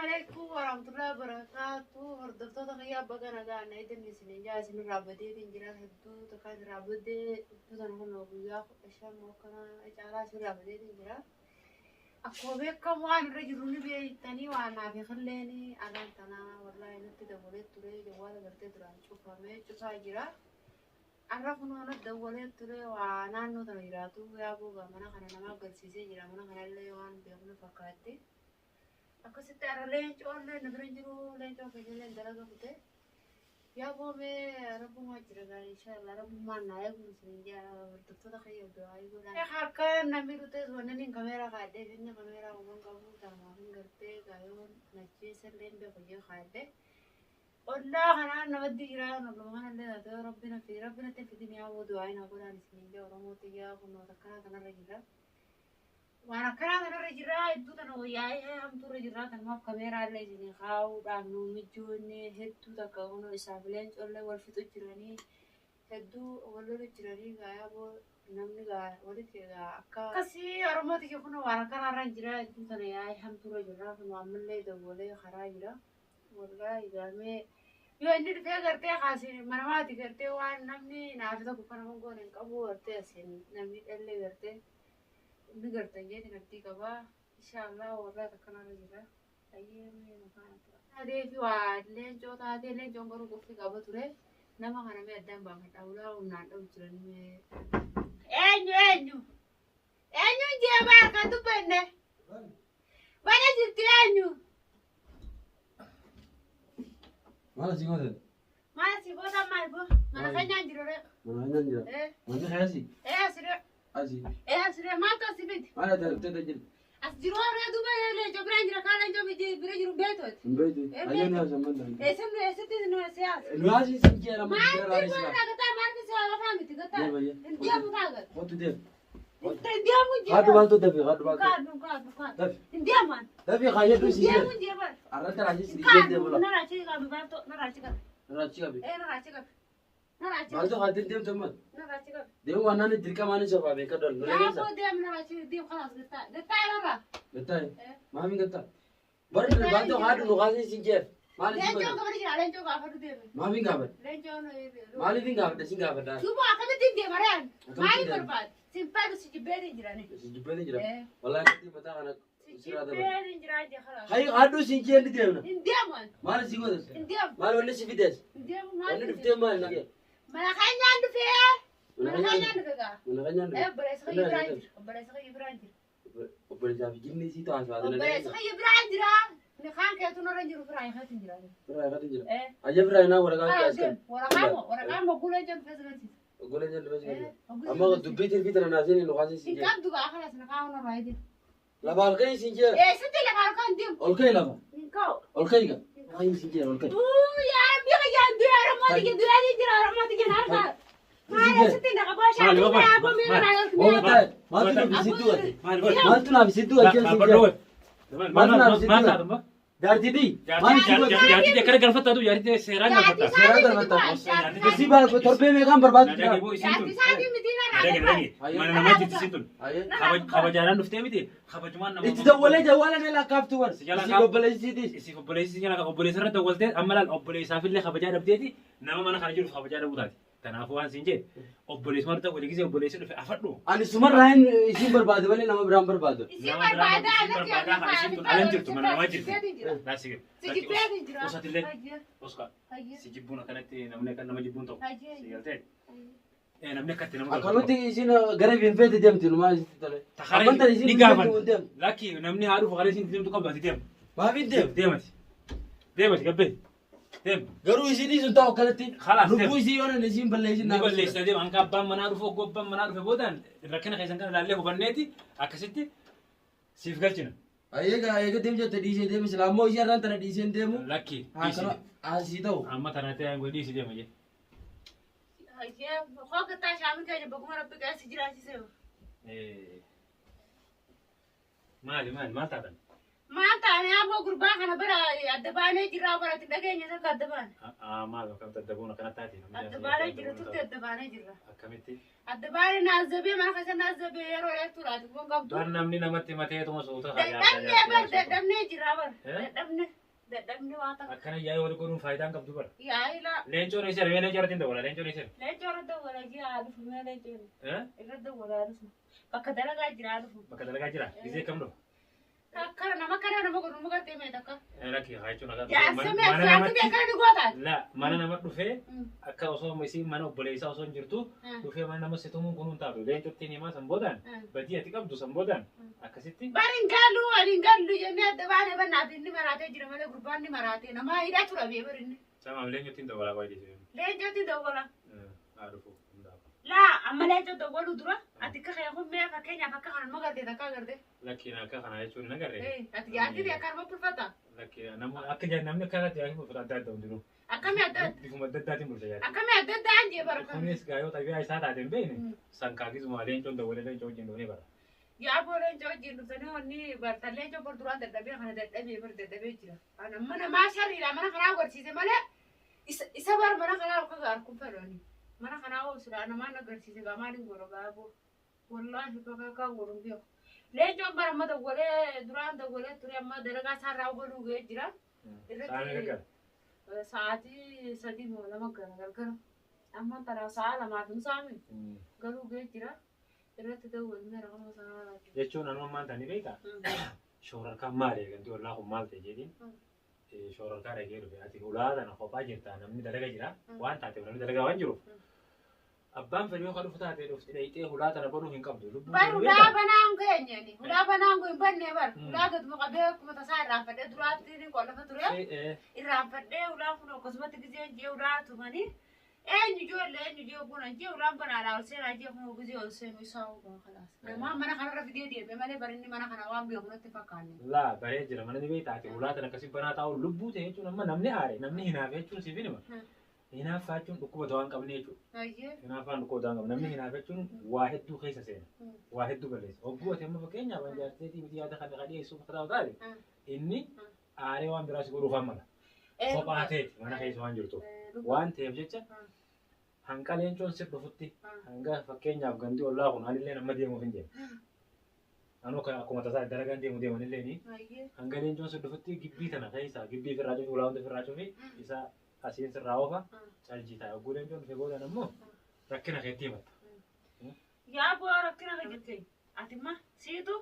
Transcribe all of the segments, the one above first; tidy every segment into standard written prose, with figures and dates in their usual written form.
Alaikum warahmatullahi wabarakatuh. Hordoftoota kiyyaa baga nagaa na eedan isin jaa isin irraa badeetiin jira hedduu takka irraa badee hedduu tana kun guyyaa 15 akkana caalaa isin irraa badeetiin jira. Akkuma beekamu waan irra jiru ni beektanii waan naaf killeen arraan tanaa wallaahi natti dawwalee ture jawwaala gartee duraan cufamee cufaa jira. Arra kunoo natti dawwalee ture waa naannoo tana jiraatu yaaboo gaa mana kana namaa galsiisee jira mana kanallee waan beeknu fakkaatti. Akkasitti arra leencoollee na bira jiru leencoo keenyallee dalaga kute. Yaaboo mee rabbumaa jira gaa inshaallah rabbumaan naa eegu isin jaa hordoftoota kiyya du'aa godhaa. Akka namni dhufes wanni inni kameeraa kaadhee fi inni kameeraa uuman qabu tanumaaf hin gartee gaayoon najjeessa illee hin beeku jee kaadhee. Ollaa kanaan namatti jira olluma kanallee taatee rabbi na fi rabbi natti fidin yaaboo du'aa naa godhaan isin jaa Oromoo xiyyaa kunoota akkanaa kanarra jira. Waan akkanaa kanarra jira hedduu tana wayyaa'ee hamtuurra jira tanumaaf kameeraa illee isin kaa'uudhaaf nu mijoonni hedduu takka kunoo isaaf leencollee wal fixu jiranii hedduu wal lolu jiranii yaaboo namni gaa walitti gaa akka akkasii Oromoo xiyya kunoo waan akkanaarra jira hedduu tana yaa'ee hamtuurra jira kunoo ammallee dawwalee karaa jira. Wallaahi gaamee yoo inni dhufee gartee kaasiin manamaati gartee waan namni naaf tokko kana hongoon hin qabu gartee asiin namni dhallee gartee inni gartan jeetiin abdii qabaa. Inshaallah wallaahi akkanarra jira. Ayyee mee nu faana tura. Adeefi waa leencoo taatee leencoon garuu qulfii qaba ture. Nama kana mee addaan baafadha. Ulaa humnaan dhabu jiran mee. Eenyu eenyu? Eenyuun jee baar kan dubbanne? Bana jirti eenyu? Maal asii gootan? Maal si goota maal boo? Mana keenyaan jiru ree. Mana keenyaan jira. Eh Manni keessa eh asiree asii. eh asiree maaltu asi fidi? Maal ati argitee jirti? As jiru ree duuba leencoo biraan jira kaan leencoo bira jiru beektooti. Hin beektu. Eh, Ayyee nu yaasan mandaan. Eessan eessatti nu siyaasa? Nu yaasin sin jeera amma Maalti jira raadis kun laa. nagataa maalti si lafaa miti gataa? Deema jee. Hin deemu taagat. Kottu deem. Hin deemu jee. Haadhu maaltu dafi haadhu maaltu. Kaadhu kaadhu kaadhu. Dafi. Hin deeman. Dafi kaayyadhu Hin sin jeera. deemu jee bara. Arrata raajii sin jeera Kaadhu deemu laa. naraachi qabi baatoo naraachi qabi. Raachi qabi. Eh naraachi qabi. Naraachi qabi. Maaltu haatiin deemtu amma? Naraachi qabi. Deemu waan naanni dirqamaan isa baabee kadhan. Nu dhageessa. Yaaboo deemu naraachi deemu kalaas gattaa. Gattaa irraa. Gattaa. Eh. Maamiin gattaa. Bari baatoo haadhu nu kaasin sin jeera. Maal isin Leencoon godhan? qabani jira leencoo gaafadhu deeme. Maamiin gaafadha. Leencoon. Maaliif hin gaafadha sin gaafadha? Duuba akkamitti hin deema reen? Akkamitti Maaliif deema? barbaade? Sin fedhu si jibbeetiin jirani. Si jibbeetiin jira. Eh. Wallaahi akkatti mataa kana Si sirraa dabala. jibbeetiin jira jee kalaas. Hayi haadhu sin jeerri deemna. Hin deemu ani. Maal si gootas? Hin deemu. Maal wanni si fides? Hin deemu Wanni maal dhuftee maal na? Mana keenyaan dhufee. Mana keenyaan dhufe gaa. Mana keenyaan Eh dhufe. obboleessa kiyya biraan jira. Obboleessa kiyya biraan jira. Obboleessaa fi jinni sii ta'an so'aatan. Obboleessa kiyya biraan jira. Kaan keetu narra hin jiru firaan keetu hin jira. Firaa keetu jira. Eh. Ayya firaa hinaa waraqaa Kalaas kaas kan. deemu. Waraqaa moo waraqaa moo guulee jedhu keessa galchisa. Golee jedhu keessa Eh. galchisa. Ogguu Amma dubbii tirfii tana naaseen nu kaasee sin Hin jeera. qabdu gaa kalaas na kaa'u narraa hidhi. Lafa ol ka'ii sin jeera. Eessatti lafa harkaan deemu? Ol ka'i lafa. Hin kaa'u. Ol ka'i gaa. Ka'i sin jeera ol ka'i. Yaa Rabbi kiyya du'a Oromoo tiyya du'a ni jira Oromoo tiyya na harkaa. Maal eessatti na qabaa shaakii biraa aboo miira naa yookiin Oo miira. ta'e. Maaltu naaf si du'ate? Maaltu naaf si du'ate sin jeera? Maaltu naaf si du'ate? Jaartitii. Maal si godhe? Jaartii akkana galfattaatu jaartii seeraan galfatta. Seeraan galfatta. Si baal torbee meeqaan barbaadu jira? Jaartii isaatii miti na Dhagi dhagi. Mana namaa jirti siin tun. Ayyee. Kabajaadhaan dhuftee miti kabajumaan nama. Itti dawwalee jawwaala ne lakkaaftu bar. Si jala Si kaaf- obboleessiitis. Isiif obboleessi jala obboleessa irra dawwaltee amma laal obboleessaafillee kabajaa dhabdeeti nama mana kana jiruuf kabajaa dhabuu taati. Kanaafuu waan siin jedhe obboleessuma irra dawwalee gisee obboleessi dhufe afadhu. Ani sumarraa hin isin barbaadu malee nama biraan barbaadu. Isin barbaadaa Isin barbaadaa kan isin tun alan jirtu mana namaa jirti. Laasii Si jibbeetiin jira. Usatillee uska si jibbuun akkanatti namni akka nama jibbuun ta'u. Si galtee namni akkatti nama Akkanumatti isin gara finfeetti deemti numaa isitti tole. Akkan tana isin ni finfeetti gaafan. hin deemtu. Lakki namni haa dhufu karaa isin deemtu qabdu ati deem. Maaf hin deemu? Deemati. Deemati gabbee. Deem. Garuu isin sun ta'u akkanatti Khalaas, lubbuu deem. isii yoo nan isin balleessin Ni balleessina deema. Hanqa abbaan manaa dhufu oggoo abbaan manaa dhufe boodaan rakkina keessan kana ilaallee hubanneeti akkasitti siif galchina. Eega eega deemu jette dhiisee deemu silaa ammoo ishee irraan tana dhiisee hin deemu. Lakki Haa dhiisi. kana asii ta'u. Amma tana ta'e aangoo dhiisi deema jee. Koo gattaa shaamii keenya baguma rabbi keessa jiraachise. Maali maali maal taatan? Maal taane aboo Gurbaa kana bara adda baanee jirraa bara dhageenya takka adda baane. Maal akkamitti adda buuna kana taate? Adda baanee jirra turte adda baanee jirra. Akkamitti? Adda baanee naazabee mana keessa naazabee yeroo dheertuudhaati kun qabdu. Bar namni namatti mateetuma suuta. Dadhabnee bar dadhabnee jirra bar. Dadhabne dadhabne waa takka. Akkana yaa'ii wal godhuun faayidaan qabdu bara. Yaa'ii laa. Leencoon isa mee leencoo irratti dawwala leencoon isa. Leencoo irra dawwala jira dhufu mee leencoon. Irra dawwala dhufu. Bakka dalagaa jira dhufu. Bakka dalagaa jira. Gizee kam dhufa? Akkana nama kana nama godhu muka deemee takka. Lakki haa jechuun akka. Jaarsa mee jaarsi akkana ni gootaa? La mana nama dhufee akka osoo isiin mana obboleessaa osoo hin jirtu dhufee mana nama situmuun kun hin taatu. Leencottiin himaa san boodaan badii ati qabdu san boodaan akkasitti. Bari hin gallu ani hin gallu jennee adda baanee bannaaf inni maraatee jira malee gurbaan ni maraatee nama hidhaa tura bee bari inni. Samaaf leencottiin dawwalaa baay'ee. Leencottiin dawwala. Haa dhufu. Laa amma leencoo dawwaluu dura ati akka kee kun mee fakkeenyaaf akka kana nama gartee takka agartee. Lakkiin akka kana jechuun hin agarre. Ati jaartii akka nama bulfata. Lakkiin akka namni akka kanatti jaartii bulfata adda adda hundinuu. Akkamii adda adda? Bifuma adda addaatiin bulcha jaartii. Akkamii adda adda anjee bara kana. Kunis gaayoo xabiyaa isaa taate hin beekne sankaakisuma leencoon dawwalee leencoo wajjin dhufnee bara. Yaa boo leencoo wajjin dhuftanii wanni barta leencoo bar duraan dadhabee kana dadhabee bar dadhabee jira. Mana namaa sharriidha mana kanaa agarsiise malee isa bar mana kanaa akka harkuun fedhani. Mana kanaa hoo silaa namaan agarsiise gaa maaliin godha gaaboo. Wallaahi bakka akkaan godhu hin beeku. Leencoon bara amma dawwalee duraan dawwalee ture amma dalagaa isaarraa galuu ga'ee jira. Irratti sa'aatii 3 moo 2 gara galgala. Amma tana sa'a 2 fi saami galuu ga'ee jira. Irratti dawwalmee raqama sanaa. Jechuun anuma maal ta'anii beekaa? Shoorarkaan maali eegantii ollaa kun maal ta'e jedhiin shoorarkaa dhagee dhufe ati ulaa tana kophaa jirta namni dalaga jira waan taateef namni dalagaa waan jiruuf. Abbaan fedhii yoo dhufu taate dhufti dhayitee hulaa tana banuu hin qabdu. Bar hulaa banaan keenyani. Hulaa banaan kun hin banne bar. Hulaa gaduma qabee akkuma tasaa irraanfadhee duraatti ni qollafa ture. Irraanfadhee hulaa kun akkasumatti gizee jee hulaa tumanii eenyu ijoollee eenyu jee kun jee hulaan banaadhaa ol seenaa jee kun gizee ol seenu isaa hoo kalaas. Namaa mana kanarra fidee deeme malee barinni mana kana waan beeku natti fakkaanne. Laa baree jira mana ni beektaa ati hulaa tana akkasii banaa taa'u lubbuu ta'e jechuun amma namni aare namni hinaafe jechuun siif hin hima. Hinaaffaa jechuun dhukkuba dawaa hin qabne jechuudha. Hinaaffaan dhukkuba dawaa hin qabne. Namni hinaafe jechuun waa hedduu keessa seena. Waa hedduu balleessa. Hogguu ati amma fakkeenyaaf an jaarteetii miti yaada kana kan dhiyeessuuf akka ta'u taate inni aaree waan biraas godhuuf mala. Kophaa ta'eeti mana keessa waan jirtuuf. Waan ta'eef jecha hanqa leencoon sir dhufutti hanga fakkeenyaaf gandi ollaa kun anillee amma deemuuf hin deemu. Anuu akkuma tasaa dalagaan deemu deemanillee hanga leencoon sir dhufutti gibbii tana keessa gibbii ofirraa cufi ulaa hunda ofirraa cufi isa asiin sirraa oofa caljii ta'a. Hogguu leencoon dhufe boodan ammoo rakkina keetti himatta. Yaa bu'aa rakkina keetti ati ma siitu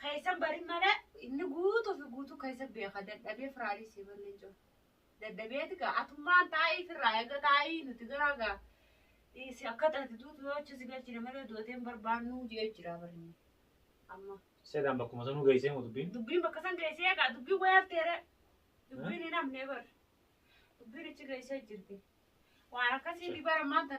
keessan barin malee inni guutuu fi guutuu keessa beeka dadhabee firaarii si bar leencoon. Dadhabeeti gaa atummaan taa'ii firraa eega taa'ii nuti garaa gaa si akka taate duutu yoo achi si galchine malee du'ateen barbaannuu jee jira barinni. Amma. Seetaan bakkuma sanuu geessee moo dubbiin? Dubbiin bakka san geessee egaa dubbiin wayaaf teere. Dubbiin hin hafne bar. Dubbiin achi geessee jirti. Waan akkasii ni bara maanta.